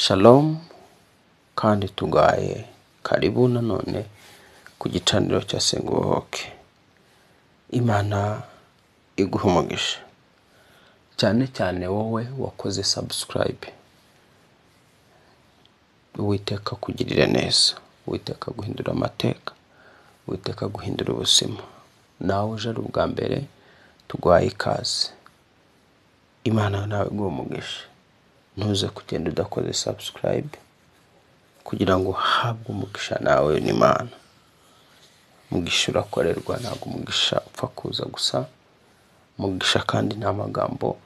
Shalom kandi tugaye karibu nanone ku gicaniro cya Senga Ubohoke. Imana iguhe umugisha cyane cyane wowe wakoze subscribe. Uwiteka akugirire neza, Uwiteka aguhindura amateka, Uwiteka aguhindura ubuzima. Nawe uje ari ubwa mbere tuguhaye ikaze. Imana nawe iguhe umugisha. Ntuze kugenda udakoze subscribe kugira ngo uhabwe umugisha nawe n'Imana. Umugisha urakorerwa, ntabwo umugisha upfa kuza gusa. Umugisha kandi ni amagambo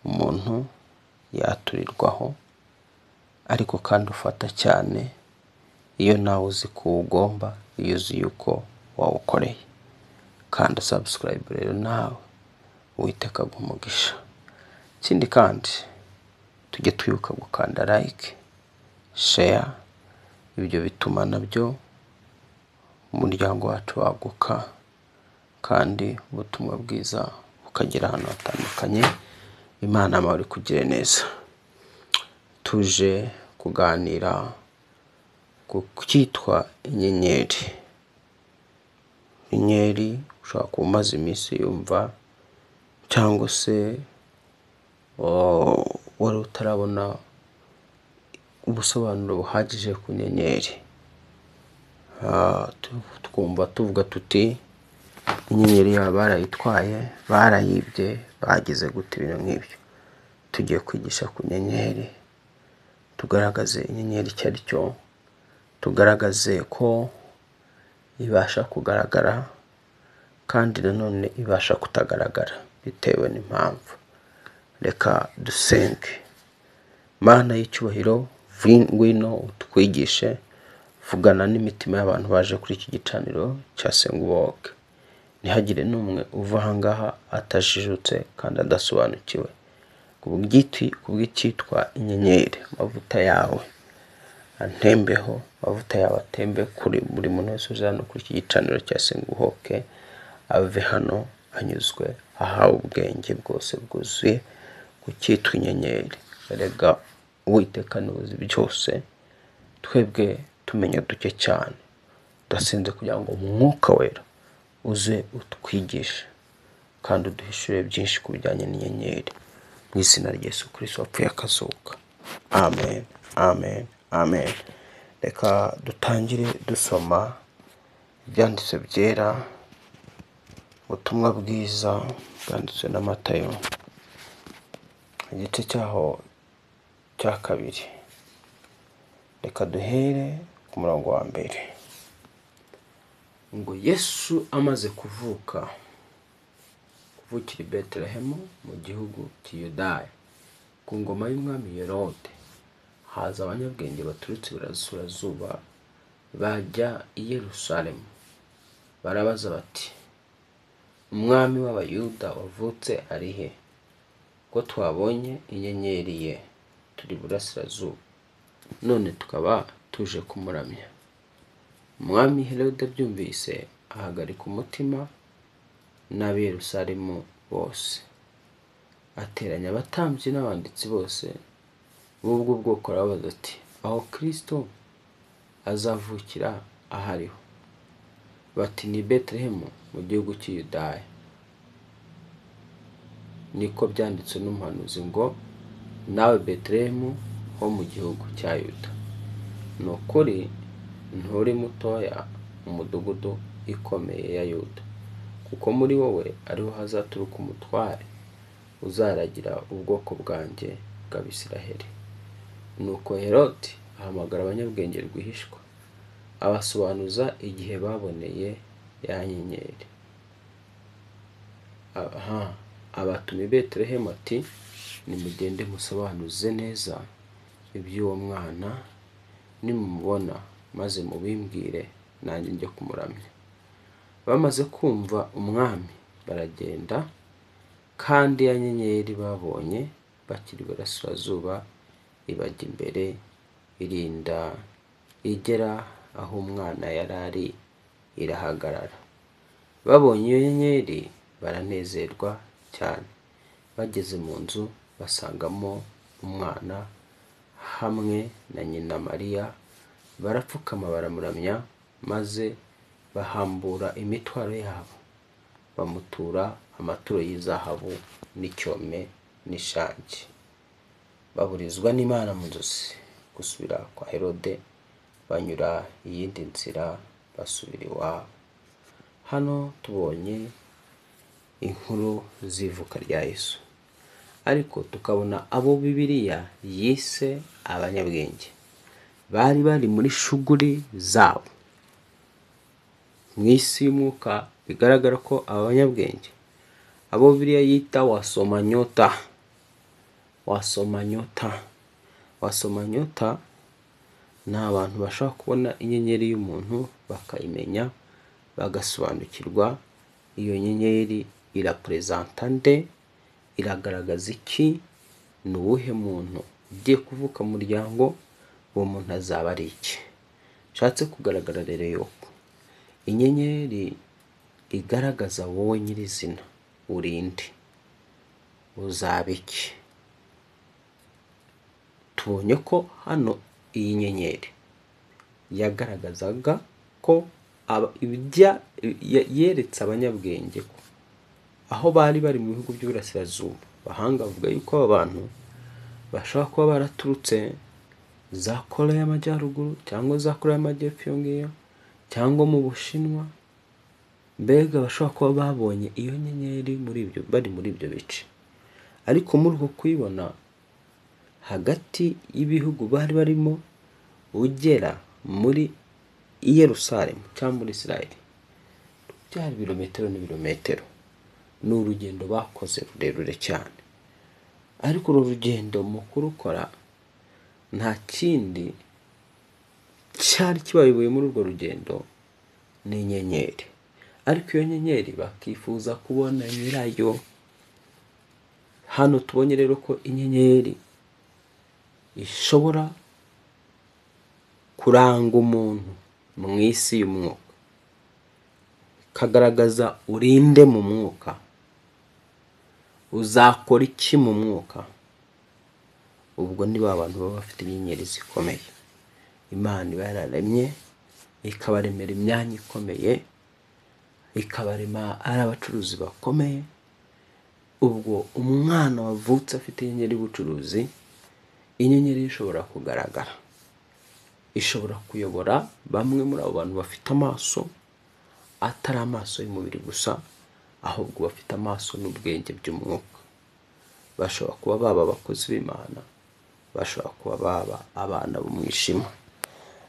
umuntu yaturirwaho, ariko kandi ufata cyane iyo nawe uzi ko uwugomba, iyo uzi yuko wawukoreye. Kanda subscribe rero nawe Uwiteka aguhe umugisha. Ikindi kandi tujye twibuka gukanda like, share, ibyo bituma nabyo umuryango wacu waguka kandi ubutumwa bwiza bukagera ahantu hatandukanye. Imana amahoro ikugire neza. Tuje kuganira ku cyitwa inyenyeri. Inyenyeri ushobora kuba umaze iminsi yumva, cyangwa se wari utarabona ubusobanuro buhagije ku nyenyeri. Twumva tuvuga tuti inyenyeri yaba barayitwaye, barayibye, bagize gute, ibintu nk'ibyo. Tugiye kwigisha ku nyenyeri, tugaragaze inyenyeri icyo ari cyo, tugaragaze ko ibasha kugaragara kandi nanone ibasha kutagaragara bitewe n'impamvu. Reka dusenge. Mana y'icyubahiro, ngwino utwigishe, vugana n'imitima y'abantu baje kuri iki gicaniro cya Senga Ubohoke. Ntihagire n'umwe uva aha ngaha atajijutse kandi adasobanukiwe kubw'icyitwa inyenyeri. Amavuta yawe antembeho, amavuta yawe atembe kuri buri muntu wese uje hano kuri iki gicaniro cya Senga Ubohoke, ave hano anyuzwe, ahawe ubwenge bwose bwuzuye ku cyitwa inyenyeri. Erega Uwiteka ni uzi byose, twebwe tumenya duke cyane. Ndasenze kugira ngo Umwuka Wera uze utwigishe kandi uduhishure byinshi ku bijyanye n'inyenyeri, mu izina rya Yesu Kristo wapfuye akazuka. Amen, amen, amen. Reka dutangire dusoma ibyanditswe byera, ubutumwa bwiza bwanditswe na Matayo, igice cyaho cya 2. Reka duhere ku murongo wa 1. Ngo Yesu amaze kuvukira i Betelehemu mu gihugu cy'Yudaya, ku ngoma y'umwami Herode, haza abanyabwenge baturutse iburasirazuba bajya i Yerusalemu. Barabaza bati, umwami w'Abayuda wavutse ari he? Ko twabonye inyenyeri ye turi iburasirazuba, none tukaba tuje kumuramya. Umwami Herode abyumvise ahagarika umutima n'ab'i Yerusalemu bose, ateranya abatambyi n'abanditsi bose b'ubwo bwoko, arababaza ati, aho Kristo azavukira ahariho? Bati, ni Betelehemu mu gihugu cy'Yudaya. Niko byanditswe n'umuhanuzi ngo, nawe Betelehemu ho mu gihugu cya Yuda, ni ukuri nturi mutoya mu mudugudu ikomeye ya Yuda, kuko muri wowe ariho hazaturuka umutware uzaragira ubwoko bwanjye bw'Abisiraheli. Nuko Herode ahamagara abanyabwenge rwihishwa, abasobanuza igihe baboneye ya nyenyeri. Abatuma i Betelehemu ati, nimugende musobanuze neza iby'uwo mwana, nimumubona maze mubimbwire, nanjye njye kumuramya. Bamaze kumva umwami baragenda, kandi ya nyenyeri babonye bakiri iburasirazuba ibajya imbere, irinda igera aho umwana yari ari, irahagarara. Babonye iyo nyenyeri baranezerwa cyane. Bageze mu nzu basangamo umwana hamwe na nyina Mariya, barapfukama baramuramya, maze bahambura imitwaro yabo, bamutura amaturo y'izahabu n'icyome n'ishangi. Baburizwa n'Imana mu nzozi gusubira kwa Herode, banyura iyindi nzira basubira iwabo. Hano tubonye inkuru z'ivuka rya Yesu, ariko tukabona abo Bibiliya yise abanyabwenge bari bari muri shuguri zabo mu isi y'umwuka. Bigaragara ko aba banyabwenge, abo Bibiliya yita wasomanyota, wasomanyota, wasomanyota ni abantu bashobora kubona inyenyeri y'umuntu bakayimenya, bagasobanukirwa iyo nyenyeri iraperezanta nde, iragaragaza iki, ni uwuhe muntu ugiye kuvuka mu muryango, uwo muntu azaba ari iki. Nshatse kugaragara rero yuko inyenyeri igaragaza wowe nyirizina uri nde, uzaba iki. Tubonye ko hano iyi nyenyeri yagaragazaga ko yeretse abanyabwenge ko aho bari bari mu bihugu by'uburasirazuba. Abahanga bavuga yuko aba bantu bashobora kuba baraturutse za Korea y'Amajyaruguru cyangwa za Korea y'Amajyepfo iyo ngiyo, cyangwa mu Bushinwa. Mbega bashobora kuba babonye iyo nyenyeri muri ibyo, bari muri ibyo bice. Ariko muri uko kuyibona, hagati y'ibihugu bari barimo ugera muri Yerusalemu cyangwa muri Israel, byari ibirometero n'ibirometero. Ni urugendo bakoze rurerure cyane, ariko uru rugendo mu kurukora nta kindi cyari kibayoboye muri urwo rugendo, ni inyenyeri. Ariko iyo nyenyeri bakifuza kubona nyirayo. Hano tubonye rero ko inyenyeri ishobora kuranga umuntu mu isi y'umwuka, ikagaragaza urinde mu mwuka, uzakora iki mu mwuka. Ubwo niba abantu baba bafite inyenyeri zikomeye, Imana iba yararemye ikabaremera imyanya ikomeye, ikabarema ari abacuruzi bakomeye. Ubwo umwana wavutse afite inyenyeri y'ubucuruzi, inyenyeri ishobora kugaragara, ishobora kuyobora bamwe muri abo bantu bafite amaso atari amaso y'umubiri gusa, ahubwo bafite amaso n'ubwenge by'umwuka. Bashobora kuba baba abakozi b'Imana, bashobora kuba baba abana b'umwijima.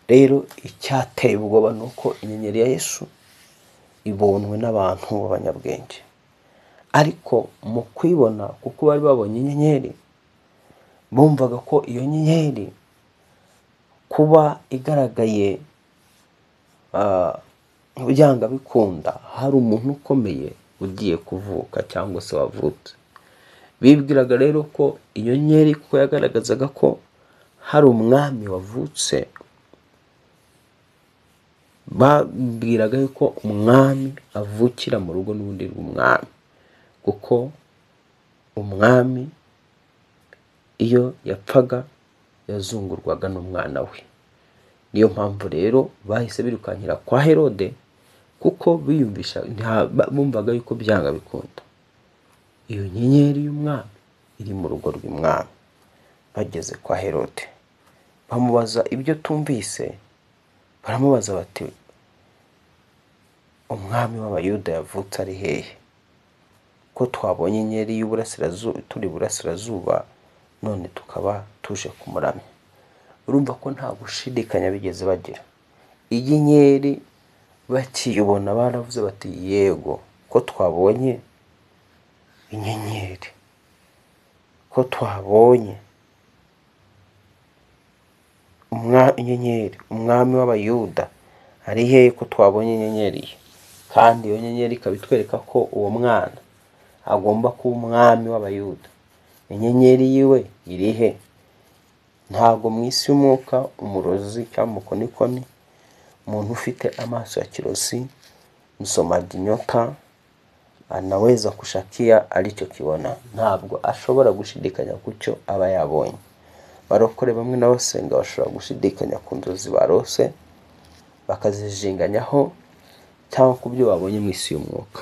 Rero icyateye ubwoba ni uko inyenyeri ya Yesu ibonwe n'abantu b'abanyabwenge, ariko mu kwibona, kuko bari babonye inyenyeri, bumvaga ko iyo nyenyeri kuba igaragaye byanga bikunda hari umuntu ukomeye ugiye kuvuka cyangwa se wavutse. Bibwiraga rero ko iyo nyenyeri, kuko yagaragazaga ko hari umwami wavutse, babwiraga yuko umwami avukira mu rugo n'ubundi rw'umwami, kuko umwami iyo yapfaga yazungurwaga n'umwana we. Niyo mpamvu rero bahise birukankira kwa Herode, kuko biyumvisha bumvaga yuko byanga bikunda iyo nyenyeri y'umwami iri mu rugo rw'umwami. Bageze kwa Herode bamubaza ibyo tumvise, baramubaza bati umwami w'Abayuda yavutse ari hehe? Ko twabonye inyenyeri y'uburasirazuba turi burasirazuba, none tukaba tuje kumuramya. Urumva ko nta gushidikanya bigeze bagira. Iyi nyenyeri bakiyibona baravuze bati yego, ko twabonye inyenyeri, ko twabonye inyenyeri, umwami w'Abayuda ari hehe? Ko twabonye inyenyeri ye? Kandi iyo nyenyeri ikaba itwereka ko uwo mwana agomba kuba umwami w'Abayuda. Inyenyeri yiwe iri he? Ntabwo mu isi y'umwuka umurozi cyangwa umukonikoni, umuntu ufite amaso ya kirozi, msomaji nyota, anaweza kushakia alichokibona. Ntabwo ashobora gushidikanya ku cyo aba yabonye. Barokore bamwe n'abasenga bashobora gushidikanya ku nzozi barose, bakazijinganyaho cyangwa ku byo babonye mu isi y'umwuka.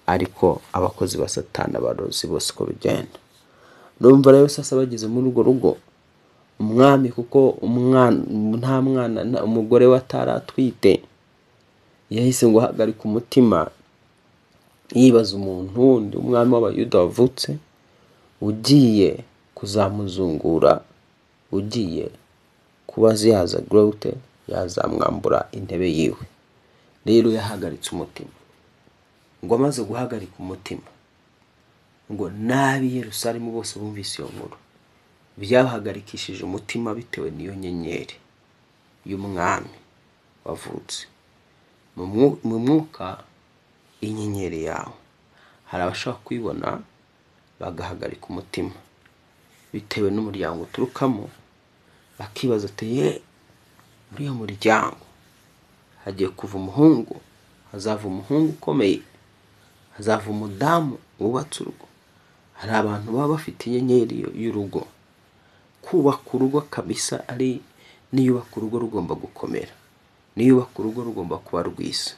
Ariko abakozi ba Satani, abarozi bose uko bigenda. Ndumva rero sasa bageze muri urwo rugo, umwami kuko umwana nta mwana, umugore we ataratwite, yahise ngo ahagarike umutima, yibaza umuntu wundi umwami w'Abayuda wavutse ugiye kuzamuzungura, ugiye kuba yaza gute, yazamwambura intebe yiwe. Rero yahagaritse umutima. Ngo amaze guhagarika umutima, ngo n'ab'i Yerusalemu bose bumvise iyo nkuru, byabahagarikishije umutima bitewe n'iyo nyenyeri y'umwami wavutse. Mu mwuka inyenyeri yawe hari abashobora kuyibona bagahagarika umutima bitewe n'umuryango uturukamo, bakibaza ati ye, muri uyu muryango hagiye kuva umuhungu, hazava umuhungu ukomeye, hazava umudamu wubatse urugo. Hari abantu baba bafite inyenyeri y'urugo. Kubaka urugo kabisa ari niyubaka urugo rugomba gukomera, niyubaka urugo rugomba kuba rwiza,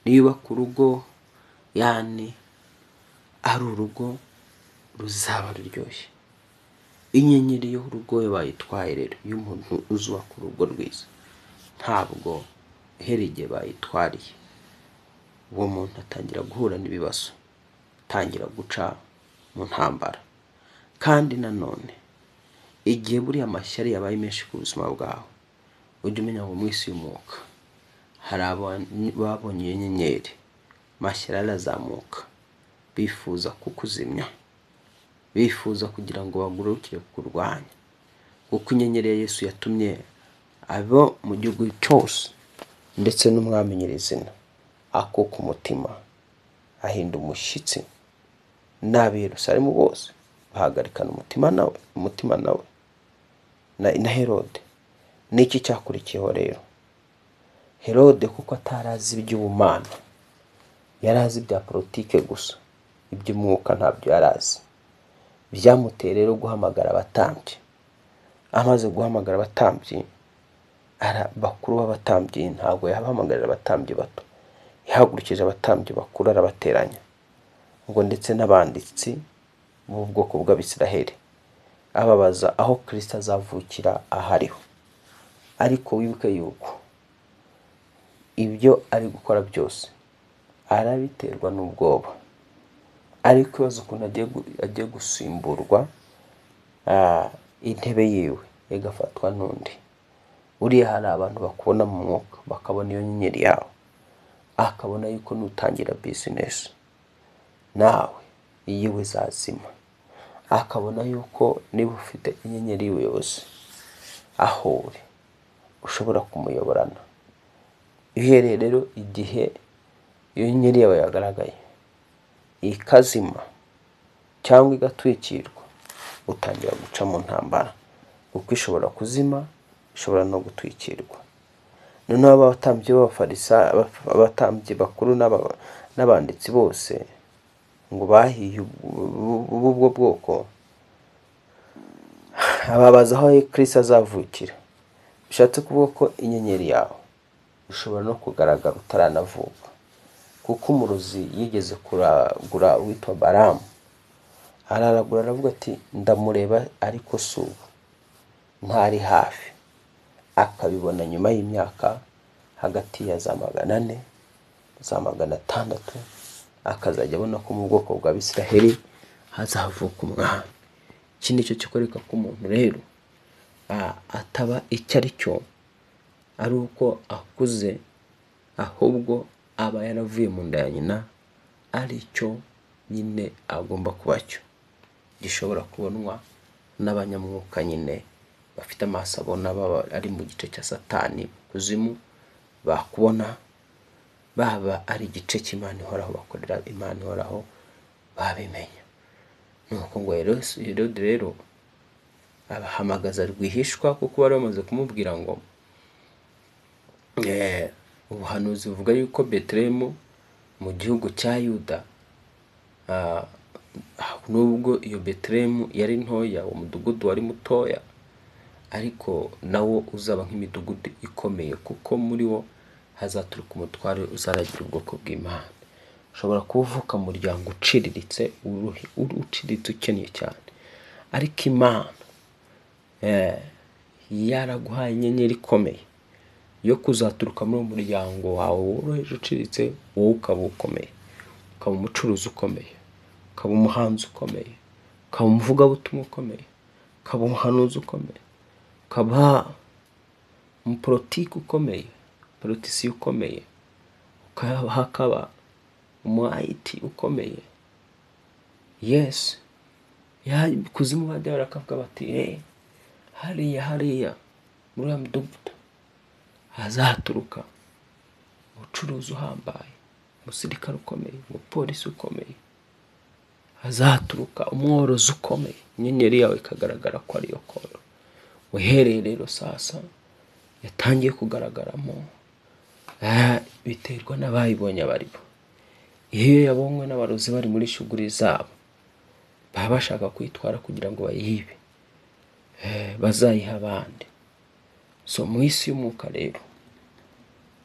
niyubaka urugo yani ari urugo ruzaba ruryoshye. Inyenyeri y'urugo iyo bayitwaye rero, iyo umuntu uzubaka urugo rwiza, ntabwo uhereye igihe bayitwariye, uwo muntu atangira guhura n'ibibazo, atangira guca mu ntambara. Kandi nanone igihe buriya amashyari yabaye menshi ku buzima bwawe, ujye umenya ngo mu isi y'umwuka hari ababonye iyo nyenyeri, amashyari arazamuka, bifuza kukuzimya, bifuza kugira ngo bagurukire kukurwanya. Kuko inyenyeri ya Yesu yatumye abo mu gihugu cyose ndetse n'umwami nyirizina akuka umutima, ahinda umushyitsi, n'ab'i Yerusalemu bose bahagarikana umutima nawe, umutima nawe na Herode. Niki cyakurikiyeho rero? Herode kuko atarazi iby'ubumana, yari azi ibya politike gusa, iby'umwuka ntabyo yari azi. Byamuteye rero guhamagara abatambyi. Amaze guhamagara abatambyi, bakuru b'abatambyi, ntabwo yabahamagarira abatambyi bato, yahagurukije abatambyi bakuru arabateranya, ngo ndetse n'abanditsi b'ubwoko bw'Abisiraheli, ababaza aho Kristo azavukira ahariho. Ariko wibuke yuko ibyo ari gukora byose arabiterwa n'ubwoba, ari kwibaza ukuntu agiye gusimburwa, intebe yiwe igafatwa n'undi. Buriya hari abantu bakubona mu mwuka, bakabona iyo nyenyeri yawe, akabona yuko nutangira business nawe iyiwe izazima, akabona yuko niba ufite inyenyeri y'ubuyobozi aho uri ushobora kumuyoborana. Uhereye rero igihe iyo nyenyeri yawe yagaragaye ikazima cyangwa igatwikirwa, utangira guca mu ntambara, kuko ishobora kuzima, ishobora no gutwikirwa. Noneho abatambyi b'abafarisa, abatambyi bakuru n'abanditsi bose ngo bahiye ubwo bwoko, ababaza aho Kristo azavukira. Bishatse kuvuga ko inyenyeri yawe ishobora no kugaragara utaranavuka, kuko umurozi yigeze kuragura witwa Balamu, araragura aravuga ati ndamureba ariko si ubu, ntari hafi. Akabibona nyuma y'imyaka hagati ya za 400 za 600, akazajya abona ko mu bwoko bwa Bisiraheli hazavuka umwami. Iki nicyo kikwereka ko umuntu rero ataba icyo ari cyo ari uko akuze, ahubwo aba yaravuye mu nda ya nyina ari cyo nyine agomba kuba cyo, gishobora kubonwa n'abanyamwuka nyine bafite amaso abona, baba ari mu gice cya Satani kuzimu, bakubona, baba ari igice cy'Imana ihoraho, bakorera Imana ihoraho, babimenya. Nuko ngo Herode rero abahamagaza rwihishwa, kuko bari bamaze kumubwira ngo ubuhanuzi buvuga yuko Betelehemu mu gihugu cya Yuda, nubwo iyo Betelehemu yari ntoya, uwo mudugudu wari mutoya, ariko nawo uzaba nk'imidugudu ikomeye, kuko muri wo hazaturuka umutware uzaragira ubwoko bw'Imana. Ushobora kuba uvuka mu muryango uciriritse, uciriritse ukennye cyane, ariko Imana yaraguhaye inyenyeri ikomeye yo kuzaturuka muri uwo muryango wawe woroheje uciriritse, wowe ukaba ukomeye, ukaba umucuruzi ukomeye, ukaba umuhanzi ukomeye, ukaba umuvugabutumwa ukomeye, ukaba umuhanuzi ukomeye, ukaba umupolitiki ukomeye, politisiye ukomeye, hakaba umu IT ukomeye. Yes, kuzimu bajya barakavuga bati hariya hariya muri uriya mudugudu hazaturuka umucuruzi uhambaye, umusirikare ukomeye, umupolisi ukomeye, hazaturuka umworozi ukomeye. Inyenyeri yawe ikagaragara ko ariyo koro. Uhereye rero sasa yatangiye kugaragaramo, biterwa n'abayibonye abaribo. Iyo yabonywe n'abarozi bari muri shuguri zabo, baba bashaka kuyitwara kugira ngo bayibe, bazayiha abandi. So mu isi y'umwuka rero,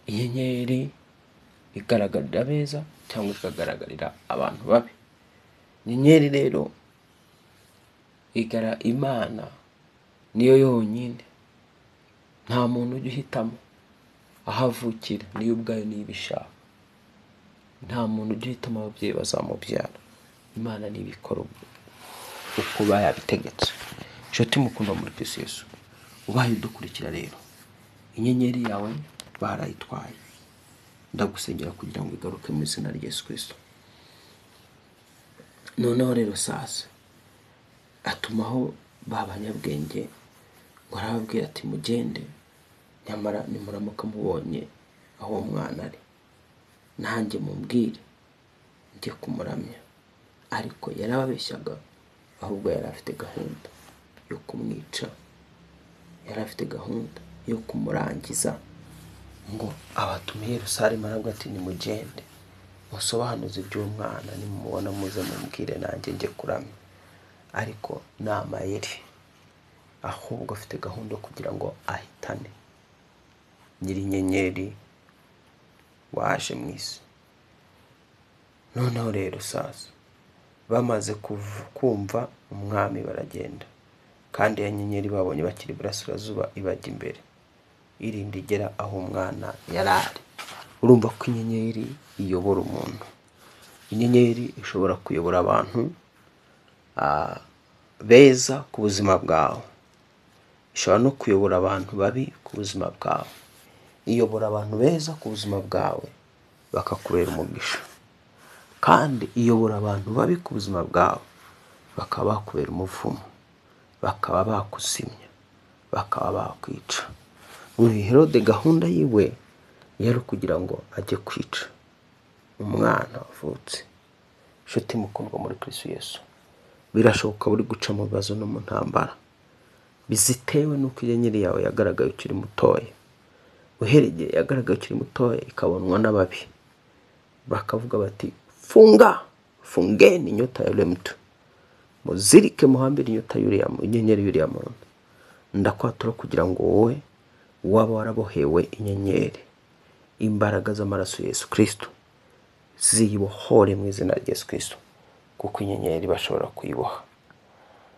inyenyeri igaragarira abeza cyangwa ikagaragarira abantu babi. Inyenyeri rero igara Imana niyo yonyine, nta muntu ujya uhitamo aho avukira, niyo ubwayo niyo ibishaka. Nta muntu ujya uhitamo ababyeyi bazamubyara, Imana niyo ibikora uko yabitegetse. Inshuti mukundwa muri Kristo Yesu, ubaye udukurikira rero, inyenyeri yawe barayitwaye, ndagusengera kugira ngo igaruke mu izina rya Yesu Kristo. Noneho rero sasa atumaho ba banyabwenge ngo arababwira ati mugende, nyamara nimuramuka mubonye aho umwana ari, nanjye mumbwire njye kumuramya. Ariko yarababeshyaga, ahubwo yari afite gahunda yo kumwica, yari afite gahunda yo kumurangiza. Ngo abatumiye Yerusalemu aravuga ati nimugende musobanuze iby'umwana, nimumubona muze mumbwire nanjye njye kuramya. Ariko ni amayeri, ahubwo afite gahunda kugira ngo ahitane nyir'inyenyeri waje mu isi. Noneho rero sasa bamaze kumva umwami baragenda, kandi ya nyenyeri babonye bakiri iburasirazuba ibajya imbere, irinda igera aho umwana yari ari. Urumva ko inyenyeri iyobora umuntu. Inyenyeri ishobora kuyobora abantu beza ku buzima bwawe, ishobora no kuyobora abantu babi ku buzima bwawe. Iyobora abantu beza ku buzima bwawe bakakubera umugisha, kandi iyobora abantu babi ku buzima bwawe bakaba bakubera umuvumo, bakaba bakuzimya, bakaba bakwica. Uyu Herode gahunda yiwe yari kugira ngo ajye kwica umwana wavutse. Inshuti mukundwa muri Kristo Yesu, birashoboka buri guca mu bibazo no mu ntambara bizitewe n'uko inyenyeri yawe yagaragaye ukiri mutoya. Uhereye igihe yagaragaye ukiri mutoya ikabonwa n'ababi, bakavuga bati funga, fungeni inyota ya yule mtu, muzirike muhambire inyota y'uriya inyenyeri y'uriya muntu. Ndakwatura kugira ngo wowe waba warabohewe inyenyeri, imbaraga z'amaraso ya Yesu Kristo ziyibohore mu izina rya Yesu Kristo, kuko inyenyeri bashobora kuyiboha.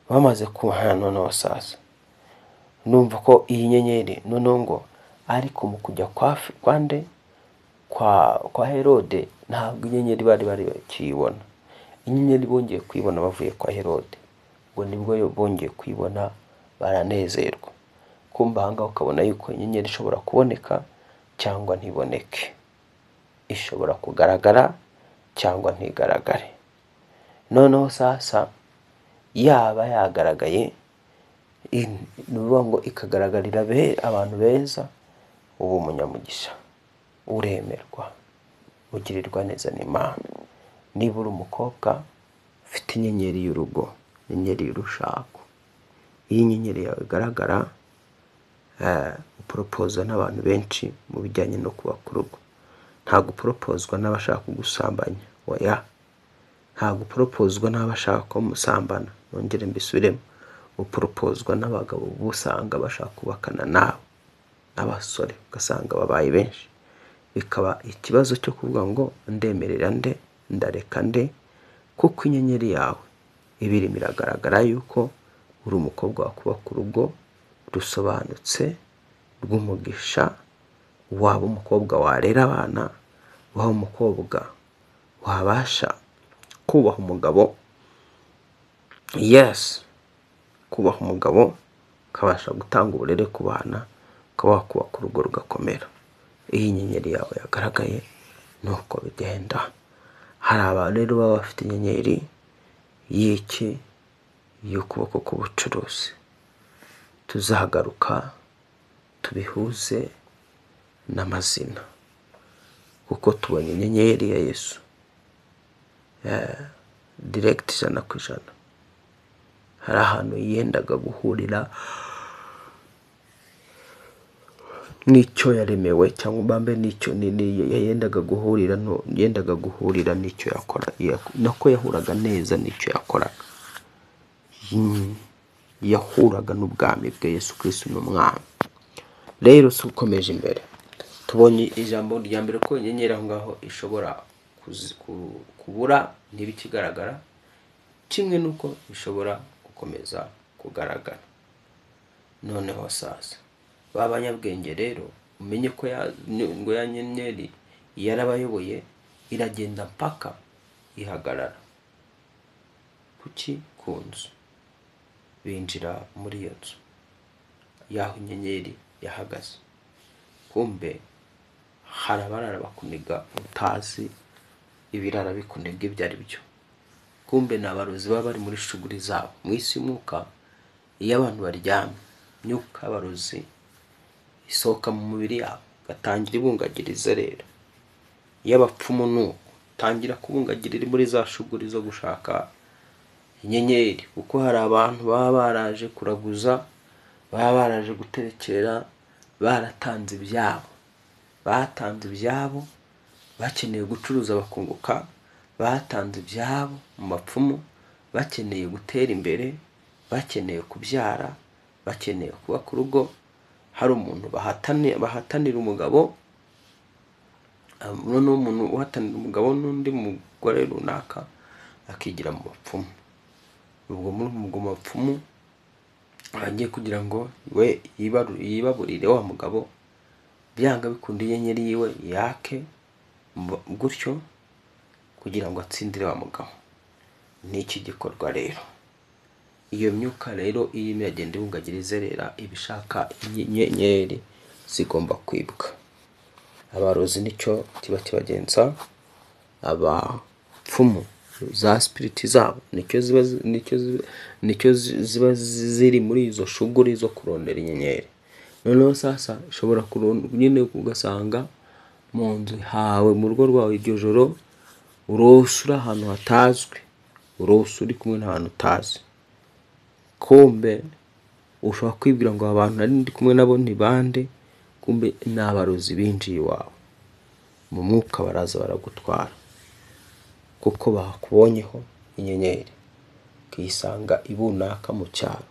Bamaze kuhana noneho sasa numva ko iyi nyenyeri noneho ngo ariko mu kujya kwande kwa Herode ntabwo inyenyeri bari bakiyibona. Inyenyeri bongeye kuyibona bavuye kwa Herode, ngo nibwo bongeye kuyibona baranezerwa. Kumva aha ngaha ukabona yuko inyenyeri ishobora kuboneka cyangwa ntiboneke, ishobora kugaragara cyangwa ntigaragare. Noneho sasa yaba yagaragaye, ni ukuvuga ngo ikagaragarira abantu beza, uba umunyamugisha, uremerwa, ugirirwa neza n'Imana. Niba uri umukobwa ufite inyenyeri y'urugo, inyenyeri y'urushako, iyo inyenyeri yawe igaragara, uporopozwa n'abantu benshi mu bijyanye no kubaka urugo. Ntabwo uporopozwa n'abashaka kugusambanya, oya. Ntabwo uporopozwa n'abashaka ko musambana, nongere mbisubiremo. Uporopozwa n'abagabo usanga bashaka kubakana nawe, n'abasore ugasanga babaye benshi, bikaba ikibazo cyo kuvuga ngo ndemerera nde, ndareka nde, kuko inyenyeri yawe ibirimo iragaragara yuko uri umukobwa wakubaka urugo rusobanutse rw'umugisha, waba umukobwa warera abana, waba umukobwa wabasha kubaha umugabo, yes, kubaha umugabo, ukabasha gutanga uburere ku bana, ukaba wakubaka urugo rugakomera. Iyi nyenyeri yawe yagaragaye nuko bigenda. Hari abantu rero baba bafite inyenyeri y'iki, y'ukuboko k'ubucuruzi. Tuzagaruka tubihuze n'amazina, kuko tubonye inyenyeri ya Yesu direct 100%. Hari ahantu yendaga guhurira n'icyo yaremewe, cyangwa mbambe n'icyo yendaga guhurira no, yendaga guhurira n'icyo yakora, nako yahuraga neza n'icyo yakoraga. Yahuraga n'ubwami bwe. Yesu Kristo ni umwami. Rero ukomeje imbere, tubonye ijambo rya mbere ko inyenyeri aho ngaho ishobora kubura ntibikigaragara, kimwe n'uko ishobora gukomeza kugaragara. Noneho sasa ba banyabwenge rero umenye ko ngo ya nyenyeri yarabayoboye, iragenda mpaka ihagarara kuki? Ku nzu. Binjira muri iyo nzu y'aho inyenyeri yahagaze, kumbe hari abarara bakuniga utazi ibirara bikuniga ibyo ari byo. Kumbe ni abarozi baba bari muri shuguri zabo mu isi y'umwuka. Iyo abantu baryamye, imyuka y'abarozi isohoka mu mubiri yabo igatangira ibungagiriza. Rero iyo abapfumu ni uko tangira kubungagirira muri za shuguri zo gushaka inyenyeri, kuko hari abantu baba baraje kuraguza, baba baraje guterekera, baratanze ibyabo, batanze ibyabo bakeneye gucuruza bakunguka, batanze ibyabo mu bapfumu bakeneye gutera imbere, bakeneye kubyara, bakeneye kubaka urugo. Hari umuntu bahatanira umugabo, noneho umuntu uhatanira umugabo n'undi mugore runaka akigira mu bapfumu. Ubwo muri ubwo bapfumu agiye kugira ngo we yibaburire wa mugabo, byanga bikunda inyenyeri yiwe yake gutyo kugira ngo atsindire wa mugabo. N'iki gikorwa rero, iyo myuka rero irimo iragenda ibungagira izerera, ibishaka inyenyeri zigomba kwibwa. Abarozi nicyo kiba kibagenza, abapfumu za spiriti zabo nicyo ziba ziri muri izo shuguri zo kurondera inyenyeri. Noneho sasa ushobora nyine ugasanga mu nzu hawe, mu rugo rwawe iryo joro urose uri ahantu hatazwi, urose uri kumwe n'ahantu utazi. Kumbe ushobora kwibwira ngo abantu nari ndi kumwe nabo ni bande, kumbe ni abarozi binjiye iwawe mu mwuka, baraza baragutwara kuko bakubonyeho inyenyeri, ukisanga ibunaka mu cyaro.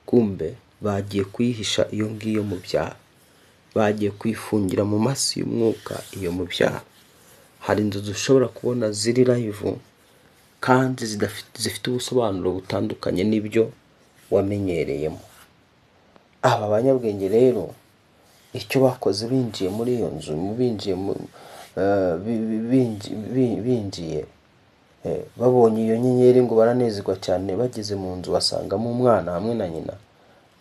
Kumbe bagiye kuyihisha iyo ngiyo mu byaro, bagiye kuyifungira mu masi y'umwuka iyo mu byaro. Hari inzu dushobora kubona ziri live kandi zifite ubusobanuro butandukanye n'ibyo wamenyereyemo. Aba banyabwenge rero icyo bakoze, binjiye muri iyo nzu, binjiye babonye iyo nyenyeri ngo baranezerwa cyane. Bageze mu nzu basangamo umwana hamwe na nyina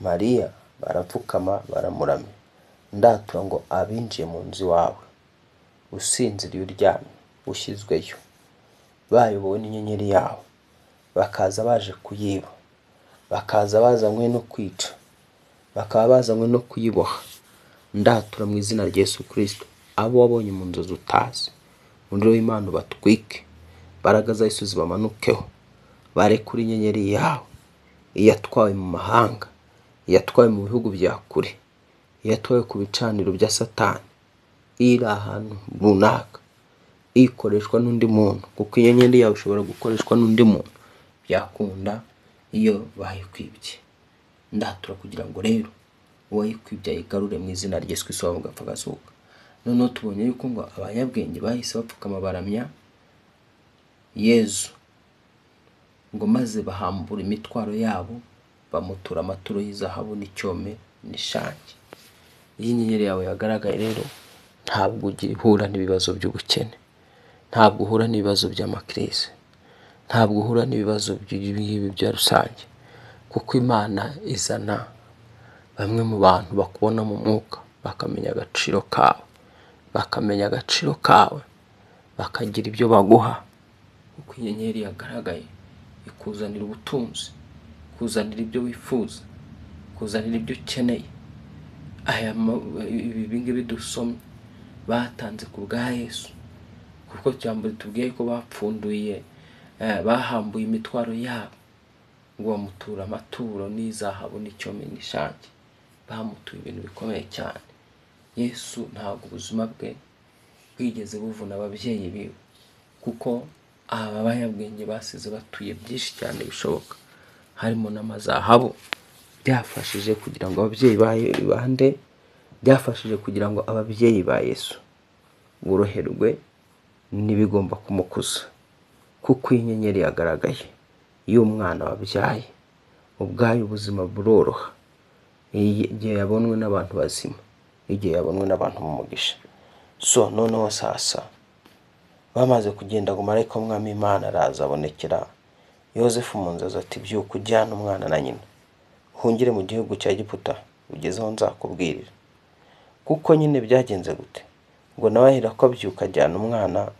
Mariya, barapfukama baramuramya. Ndatura ngo abinjiye mu nzu iwawe usinziriye, uryamye, ushyizweyo, bayobowe n'inyenyeri yawe, bakaza baje kuyiba, bakaza bazanywe no kwica, bakaba bazanywe no kuyiboha, ndatura mu izina rya Yesu Kristo, abo wabonye mu nzozi utazi, umuriro w'Imana ubatwike, imbaraga za Yesu zibamanukeho, barekure inyenyeri yawe, iyatwawe mu mahanga, iyatwawe mu bihugu bya kure, iyatwawe ku bicaniro bya Satani, iri ahantu runaka, ikoreshwa n'undi muntu, kuko inyenyeri yawe ishobora gukoreshwa n'undi muntu, byakunda iyo bayikwibye. Ndatura kugira ngo rero uwayikwibye ayigarure mu izina rya Yesu Kristo wapfa agazuka. Noneho tubonye yuko ngo abanyabwenge bahise bapfukama baramya Yezu, ngo maze bahambura imitwaro yabo bamutura amaturo y'izahabu n'icyome n'ishangi. Iyi nyenyeri yawe yagaragaye rero, ntabwo uhura n'ibibazo by'ubukene, ntabwo uhura n'ibibazo by'amakirisi, ntabwo uhura n'ibibazo by'ibi bya rusange, kuko Imana izana bamwe mu bantu bakubona mu mwuka bakamenya agaciro kawe, bakamenya agaciro kawe, bakagira ibyo baguha. Kuko inyenyeri yagaragaye ikuzanira ubutunzi, ikuzanira ibyo wifuza, ikuzanira ibyo ukeneye. Aya ibi ngibi dusomye batanze ku bwa Yesu, kuko ijambo ritubwiye ko bapfunduye, bahambuye imitwaro yabo ngo bamuture amaturo n'izahabu n'icyome n'ishangi. Bamutuye ibintu bikomeye cyane. Yesu ntabwo ubuzima bwe bwigeze buvuna ababyeyi biwe, kuko aba banyabwenge basize batuye byinshi cyane bishoboka, harimo n'amazahabu. Byafashije kugira ngo ababyeyi ba bande, byafashije kugira ngo ababyeyi ba Yesu boroherwe n'ibigomba kumukuza, kuko iyi nyenyeri yagaragaye y'umwana wabyaye, ubwayo ubuzima buroroha igihe yabonwe n'abantu bazima, igihe yabonwe n'abantu mu mugisha. So noneho sasa bamaze kugenda ngo marayika w'Umwami Imana araza abonekera Yozefu mu nzozi ati byuka ujyane umwana na nyina uhungire mu gihugu cya Egiputa ugeze aho nzakubwirira. Kuko nyine byagenze gute? Ngo nawe ahera ko abyuka ajyana umwana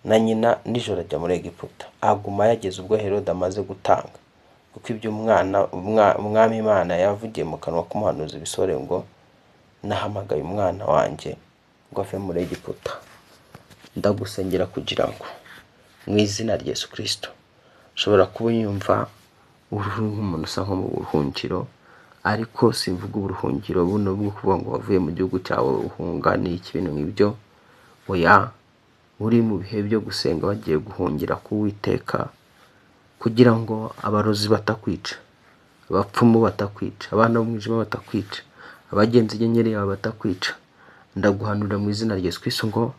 na nyina nijoro ajya muri Egiputa, aguma yageze ubwo Herode amaze gutanga, kuko ibyo Umwami Imana yavugiye mu kanwa k'umuhanuzi bisore ngo nahamagaye umwana wanjye ngo ave muri Egiputa. Ndagusengera kugira ngo mu izina rya Yesu Kristo, ushobora kuba unyumva uri nk'umuntu usa nko mu buruhukiro, ariko simvuga uburuhukiro buno bwo kuvuga ngo wavuye mu gihugu cyawe uhunga n'iki bintu nk'ibyo, oya, uri mu bihe byo gusenga bagiye guhungira ku Uwiteka kugira ngo abarozi batakwica, abapfumu batakwica, abana b'umwijima batakwica, abagenzi inyenyeri yawe batakwica. Ndaguhanurira mu izina rya Yesu Kristo ngo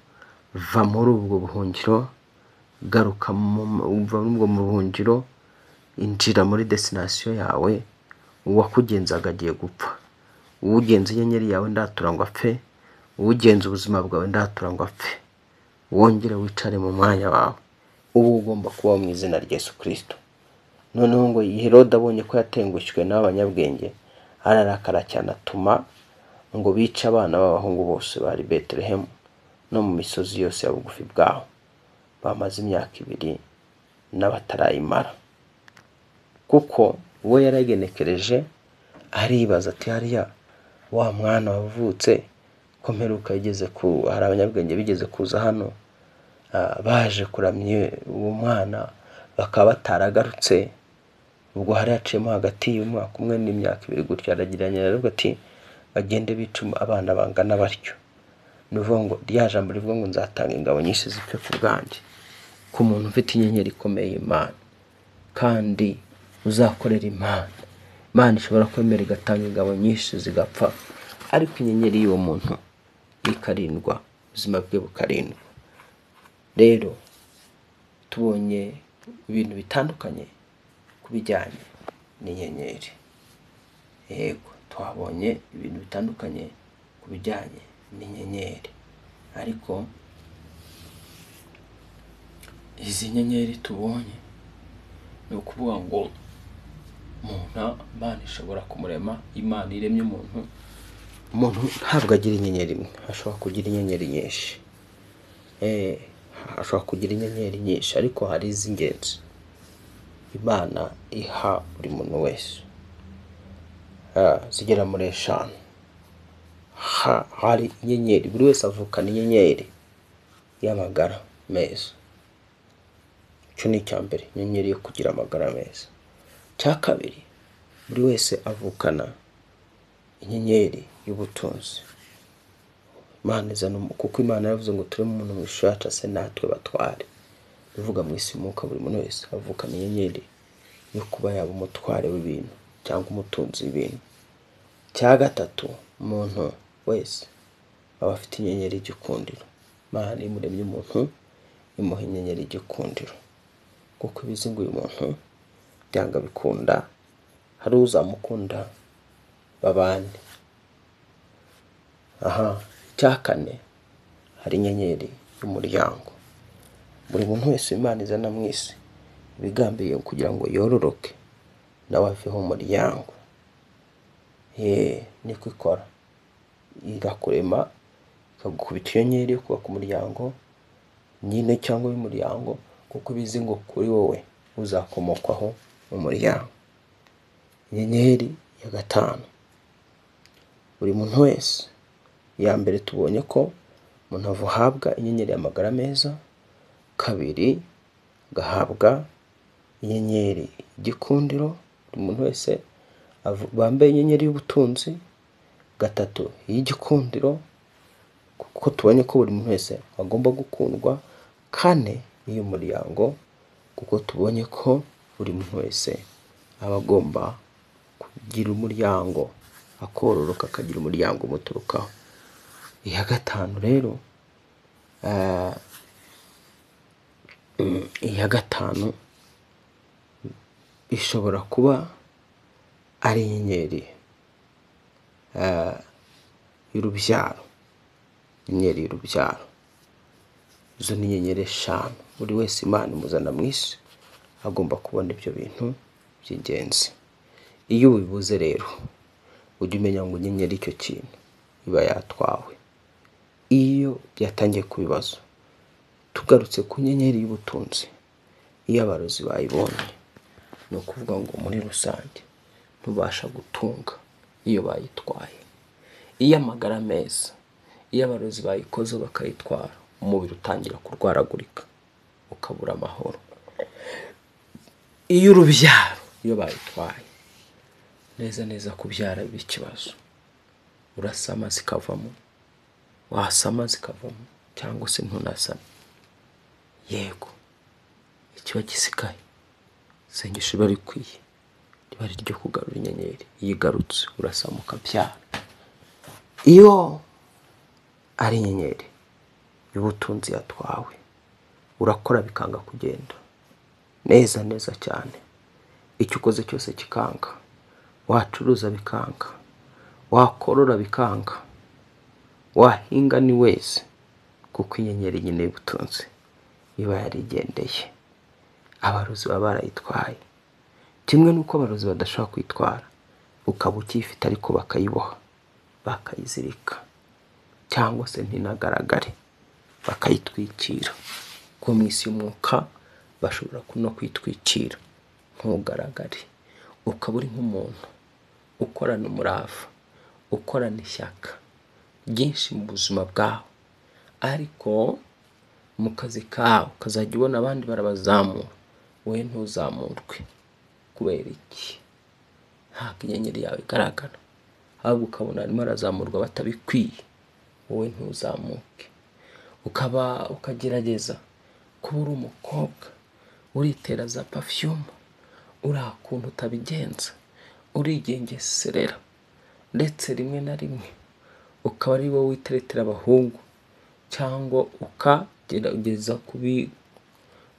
va muri ubwo buhungiro, garuka va muri ubwo buhungiro, injira muri destination yawe. Uwakugenzaga agiye gupfa, ugenza inyenyeri yawe ndatura ngo apfe, ugenza ubuzima bwawe ndatura ngo apfe, wongere wicare mu mwanya wawe ubu ugomba kubaho mu izina rya Yesu Kristo. Noneho ngo Herode abonye ko yatengushywe n'abanyabwenge ararakara cyane, atuma ngo bice abana b'abahungu bose bari Betelehemu no mu misozi yose ya bugufi bwaho, bamaze imyaka 2 n'abatarayimara. Kuko we yaragenekereje aribaza ati hariya wa mwana wavutse ko mperuka yigeze ku, hari abanyabwenge bigeze kuza hano, baje kuramya uwo mwana bakaba bataragarutse. Ubwo hari haciyemo hagati y'umwaka umwe n'imyaka 2 gutyo, aragereranya aravuga ati bagende bica abana bangana batyo. Ni ukuvuga ngo rya jambo rivuga ngo nzatanga ingabo nyinshi zipfe ku bwanjye, ku muntu ufite inyenyeri ikomeye y'Imana kandi uzakorera Imana. Imana ishobora kwemera igatanga ingabo nyinshi zigapfa, ariko inyenyeri y'uwo muntu ikarindwa, ubuzima bwe bukarindwa. Rero tubonye ibintu bitandukanye ku bijyanye n'inyenyeri. Yego, twabonye ibintu bitandukanye ku bijyanye n'inyenyeri, ariko izi nyenyeri tubonye ni ukuvuga ngo umuntu Imana ishobora kumurema. Imana iremye umuntu, umuntu ntabwo agira inyenyeri imwe, ashobora kugira inyenyeri nyinshi. Ashobora kugira inyenyeri nyinshi, ariko hari iz'ingenzi Imana iha buri muntu wese, zigera muri 5. Hari inyenyeri, buri wese avukana inyenyeri y'amagara meza. Icyo ni icya mbere, inyenyeri yo kugira amagara meza. Icya kabiri, buri wese avukana inyenyeri y'ubutunzi. Imana izana kuko Imana yaravuze ngo tureme umuntu mu ishusho yacu ase natwe batware. Bivuga mu isi umwuka, buri muntu wese avukana inyenyeri yo kuba yaba umutware w'ibintu. cyangwa umutunzi w'ibintu. Icya gatatu, umuntu wese aba afite inyenyeri y'igikundiro. Imana iyo imuremye umuntu imuha inyenyeri y'igikundiro, kuko ibizi ngo uyu muntu byanga bikunda hari uzamukunda babane. Aha, icya kane, hari inyenyeri y'umuryango. Buri muntu wese Imana izana mu isi ibigambiriye kugira ngo yororoke nawe aveho umuryango. Niko ikora, irakurema ikagukubita iyo nyenyeri yo kubaka umuryango nyine cyangwa y'umuryango, kuko ibizi ngo kuri wowe uzakomokwaho umuryango. Inyenyeri ya gatanu, buri muntu wese, iya mbere tubonye ko umuntu ahabwa inyenyeri y'amagara meza, kabiri agahabwa inyenyeri y'igikundiro, buri muntu wese bambaye inyenyeri y'ubutunzi, gatatu iy'igikundiro, kuko tubonye ko buri muntu wese agomba gukundwa, kane iy'umuryango, kuko tubonye ko buri muntu wese aba agomba kugira umuryango, akororoka akagira umuryango umuturukaho. Iya gatanu rero, iya gatanu ishobora kuba ari inyenyeri y'urubyaro, inyenyeri y'urubyaro. Izo ni inyenyeri eshanu buri wese Imana imuzana mu isi agomba kubona ibyo bintu by'ingenzi. Iyo ubibuze rero ujye umenya ngo inyenyeri icyo kintu iba yatwawe. Iyo byatangiye kuba ibibazo, tugarutse ku nyenyeri y'ubutunzi, iyo abarozi bayibonye ni ukuvuga ngo muri rusange ntubasha gutunga iyo bayitwaye. Iyo amagara meza, iyo abarozi bayikoze bakayitwara, umubiri utangira kurwaragurika ukabura amahoro. Iyo urubyaro iyo bayitwaye, neza neza kubyara biba ikibazo, urasama zikavamo, wasama zikavamo cyangwa se ntunasame. Yego, ikiba gisigaye isengesho riba rikwiye, riba ari iryo kugarura inyenyeri. Iyo igarutse urasama ukabyara. Iyo ari inyenyeri y'ubutunzi yatwawe, urakora bikanga kugenda neza neza cyane, icyo ukoze cyose kikanga, wacuruza bikanga, wakorora bikanga, wahinga ni wese, kuko inyenyeri nyine y'ubutunzi iba yarigendeye. Abarozi baba barayitwaye, kimwe n'uko abarozi badashobora kuyitwara, ukaba ukiyifite ariko bakayiboha, bakayizirika, cyangwa se ntinagaragare, bakayitwikira. Kuko mu isi y'umwuka bashobora no kwitwikira ntugaragare, ukaba uri nk'umuntu ukorana umurava, ukorana ishyaka ryinshi mu buzima bwawe, ariko mu kazi kawe ukazajya ubona abandi barabazamura, wowe ntuzamurwe. Kubera iki? Ntabwo inyenyeri yawe igaragara, ahubwo ukabona arimo arazamurwa batabikwiye, wowe ntuzamuke. Ukaba ukagerageza kuba uri umukobwa uritera za perfume, uri akuntu utabigenza, urigengeserera, ndetse rimwe na rimwe ukaba ari wowe witeretera abahungu, cyangwa ukagerageza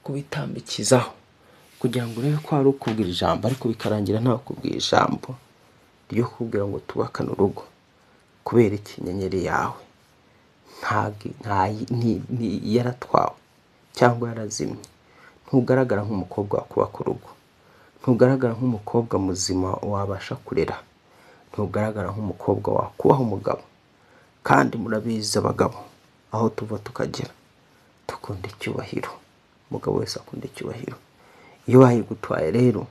kubitambikizaho kugira ngo urebe ko hari ukubwira ijambo, ariko bikarangira ntawe ukubwira ijambo ryo kukubwira ngo tubakane urugo. Kubera iki? Inyenyeri yawe yaratwawe cyangwa yarazimye. Ntugaragara nk'umukobwa wakubaka urugo, ntugaragara nk'umukobwa muzima wabasha kurera, ntugaragara nk'umukobwa wakubaha umugabo. Kandi murabizi abagabo aho tuva tukagera dukunda icyubahiro, umugabo wese akunda icyubahiro. Iyo bayigutwaye rero,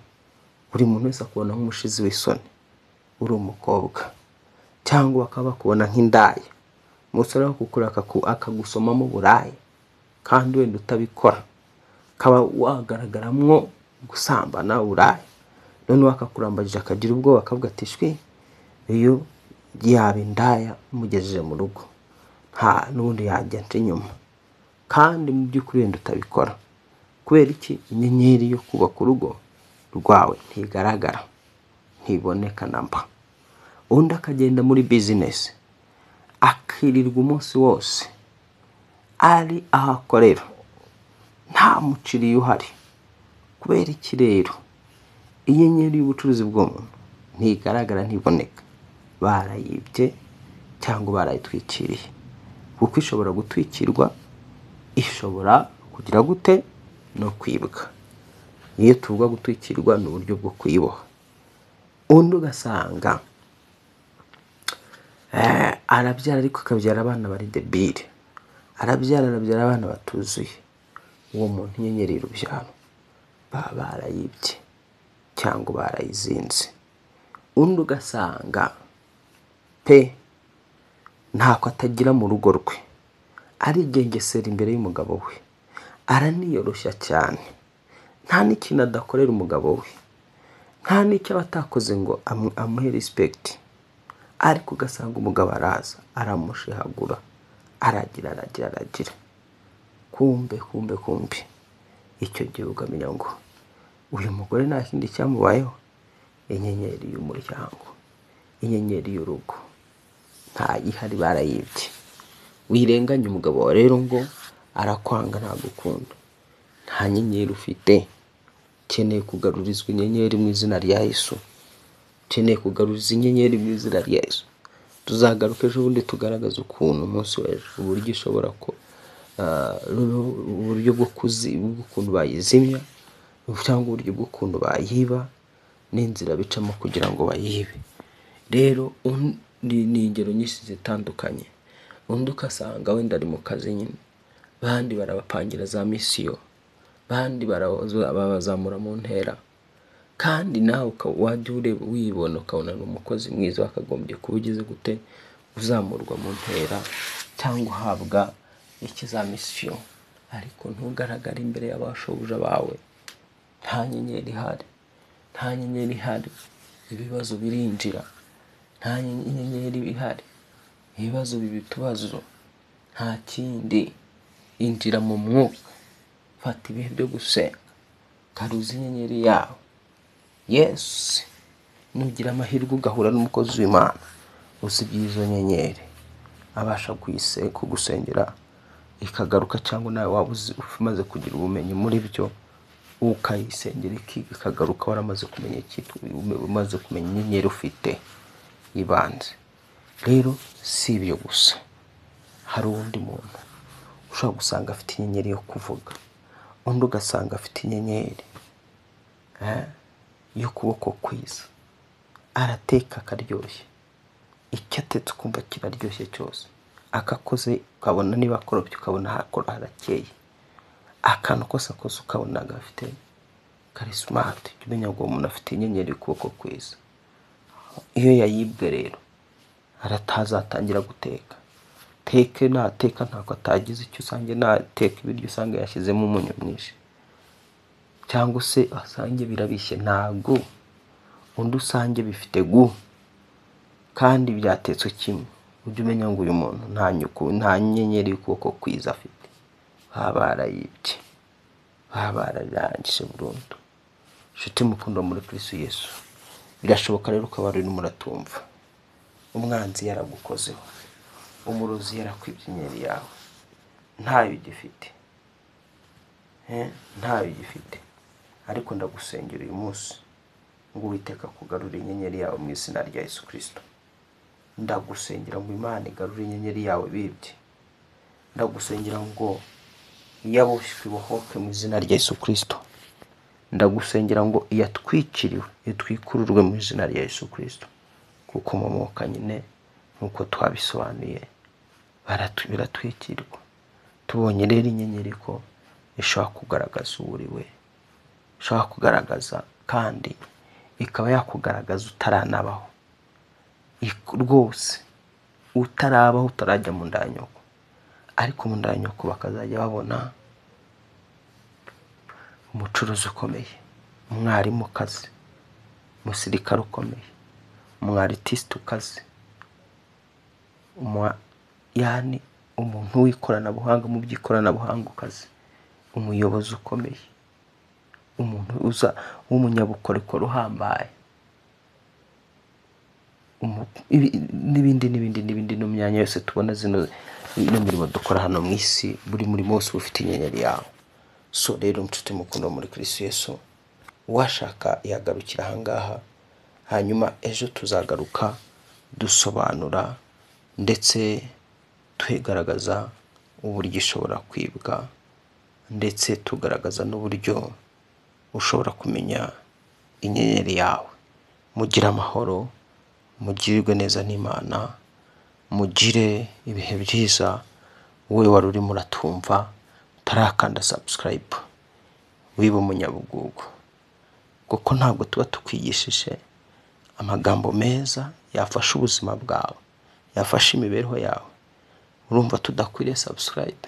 buri muntu wese akubona nk'umushizi w'isoni uri umukobwa, cyangwa bakaba bakubona nk'indaya. Umusore wo kukura akagusomamo uburaya, kandi wenda utabikora, ukaba wagaragaramwo gusambana uburaya, noneho akakurambagije akagira ubwoba, akavuga ati shwi, iyo yaba indaya mugejeje mu rugo nta n'ubundi yajya nca inyuma, kandi mu by'ukuri wenda utabikora. Kubera iki? Inyenyeri yo kubaka urugo rwawe ntigaragara, ntiboneka namba. Undi akagenda muri business akirirwa umunsi wose ari aho akorera nta mukiriya uhari. Kubera iki rero? Inyenyeri y'ubucuruzi bw'umuntu ntigaragara, ntiboneka, barayibye cyangwa barayitwikiriye. Kuko ishobora gutwikirwa, ishobora kugira gute no kwibwa. Iyo tuvuga gutwikirwa ni uburyo bwo kuyiboha. Undi ugasanga arabyara ariko akabyara abana bari debile, arabyara abana batuzuye. Uwo muntu inyenyeri y'urubyaro baba barayibye cyangwa barayizinze. Undi ugasanga pe ntako atagira mu rugo rwe, arigengesera imbere y'umugabo we, araniyoroshya cyane, nta n'ikintu adakorera umugabo we, nta n'icyo aba atakoze ngo amuhe respect. Ariko ugasanga umugabo araza aramushihagura, aragira aragira aragira, kumbe kumbe kumbe. Icyo gihe ukamenya ngo uyu mugore nta kindi cyamubayeho, inyenyeri y'umuryango, inyenyeri y'urugo ntayihari, barayibye. Wirenganya umugabo wawe rero ngo arakwanga ntagukunda, nta nyenyeri ufite. Ukeneye kugarurizwa inyenyeri mu izina rya Yesu, ukeneye kugaruza inyenyeri mu izina rya Yesu. Tuzagaruka ejo bundi tugaragaza ukuntu umunsi w'ejo uburyo ishobora ko uburyo bwo bw'ukuntu bayizimya cyangwa uburyo bw'ukuntu bayiba n'inzira bicamo kugira ngo bayibe. Rero ni ingero nyinshi zitandukanye. Undi ugasanga wenda ari mu kazi nyine, bandi barabapangira za misiyo, bandi babazamura mu ntera, kandi nawe wajya ureba wibona ukabona ni umukozi mwiza wakagombye kuba ugize gute uzamurwa mu ntera cyangwa uhabwa ikizamisiyo, ariko ntugaragare imbere y'abashobuja bawe. Nta nyenyeri ihari, nta nyenyeri ihari, ibibazo birinjira. Nta nyenyeri ihari, ibibazo biba utubazo, nta kindi. Injira mu mwuka, fata ibihe byo gusenga, garuza inyenyeri yawe. Yesu, nugira amahirwe ugahura n'umukozi w'Imana uzi iby'izo nyenyeri, abasha kugusengera ikagaruka, cyangwa nawe waba umaze kugira ubumenyi muri byo ukayisengera ikagaruka waramaze kumenya icyitwa, umaze kumenya inyenyeri ufite ibanze. Rero si ibyo gusa, hari undi muntu ushobora gusanga afite inyenyeri yo kuvuga, undi ugasanga afite inyenyeri y'ukuboko kwiza, arateka akaryoshye, icyo atetse ukumva kiraryoshye cyose, akakoze ukabona niba akoropye ukabona harakeye, akantu kose akoze ukabona gafite karismate. Jya umenya ngo uwo muntu afite inyenyeri y'ukuboko kwiza. Iyo yayibwe rero aratazatangira guteka, teke nateka ntako atagize icyo usange nateka ibiryo usanga yashyizemo umunyu mwinshi, cyangwa se asange birabishye ntago, undi usange bifite gu kandi byatetswe kimwe. Ujye umenya ngo uyu muntu nta nyenyeri y'ukuboko kwiza afite, baba barayibye, baba bararangije burundu. Nshuti mukundwa muri Kristo Yesu, birashoboka rero ukaba urimo uratumva, umwanzi yaragukozeho, umurozi yarakwibye inyenyeri yawe, ntayo ugifite, ntayo ugifite. Ariko ndagusengera uyu munsi ngo Uwiteka akugarure inyenyeri yawe mu izina rya Yesu Kristo. Ndagusengera ngo Imana igarure inyenyeri yawe bibye. Ndagusengera ngo iyaboshywe ibohoke mu izina rya Yesu Kristo. Ndagusengera ngo iyatwikiriwe itwikururwe mu izina rya Yesu Kristo. Kuko mu mwuka nyine nk'uko twabisobanuye biratwikirwa. Tubonye rero inyenyeri ko ishobora kugaragaza uwo uri we, ishobora kugaragaza kandi ikaba yakugaragaza utaranabaho rwose, utarabaho, utarajya mu nda ya nyoko, ariko mu nda ya nyoko bakazajya babona umucuruzi ukomeye, umwarimukazi, umusirikare ukomeye, umwaritiste ukaze, yani umuntu w'ikoranabuhanga mu by'ikoranabuhanga ukaze, umuyobozi ukomeye, umuntu uza w'umunyabukorikori uhambaye. n'ibindi n'ibindi n'ibindi, no myanya yose tubona zino, ino mirimo dukora hano mu isi, buri murimo wose uba ufite inyenyeri yawe. So rero nshuti mukundwa muri Kristo Yesu, uwashaka yagarukira ahangaha, hanyuma ejo tuzagaruka dusobanura ndetse tugaragaza uburyo ishobora kwibwa, ndetse tugaragaza n'uburyo ushobora kumenya inyenyeri yawe. Mugire amahoro, mugirirwe neza n'Imana, mugire ibihe byiza. Wowe wari urimo uratumva utarakanda subscribe, wiba umunyabugugu, kuko ntabwo tuba tukwigishije amagambo meza yafasha ubuzima bwawe, yafasha imibereho yawe. Urumva tudakwiriye subscribe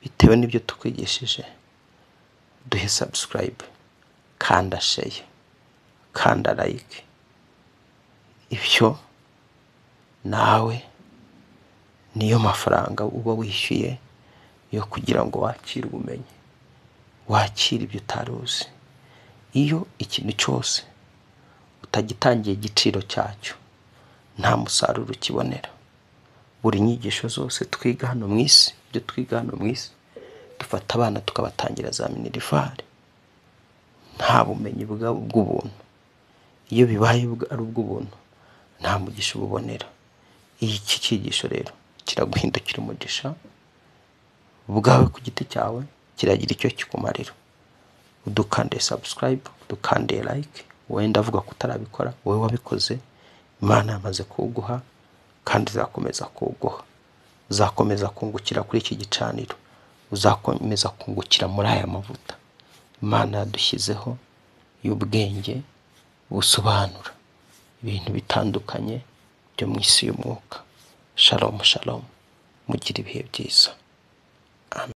bitewe n'ibyo tukwigishije? Duhe subscribe, kanda share, kanda like, ibyo nawe niyo mafaranga uba wishyuye yo kugira ngo wakire ubumenyi, wakire ibyo utari uzi. Iyo ikintu cyose utagitangiye igiciro cyacyo, nta musaruro ukibonera. Buri nyigisho zose twiga hano mu isi, ibyo twiga hano mu isi, dufata abana tukabatangira za minerivare, nta bumenyi bw'ubuntu. Iyo bibaye ari ubw'ubuntu, nta mugisha ububonera. Iki cyigisho rero kiraguhindukira umugisha ubwawe ku giti cyawe, kiragira icyo kikumarira. Udukande subscribe, udukande like. Wenda avuga ko utarabikora, wowe wabikoze, Imana yamaze kuwuguha kandi izakomeza kuwuguha. Uzakomeza kungukira kuri iki gicaniro, uzakomeza kungukira muri aya mavuta Imana yadushyizeho y'ubwenge busobanura ibintu bitandukanye byo mu isi y'umwuka. Shalom shalom, mugire ibihe byiza. Amen.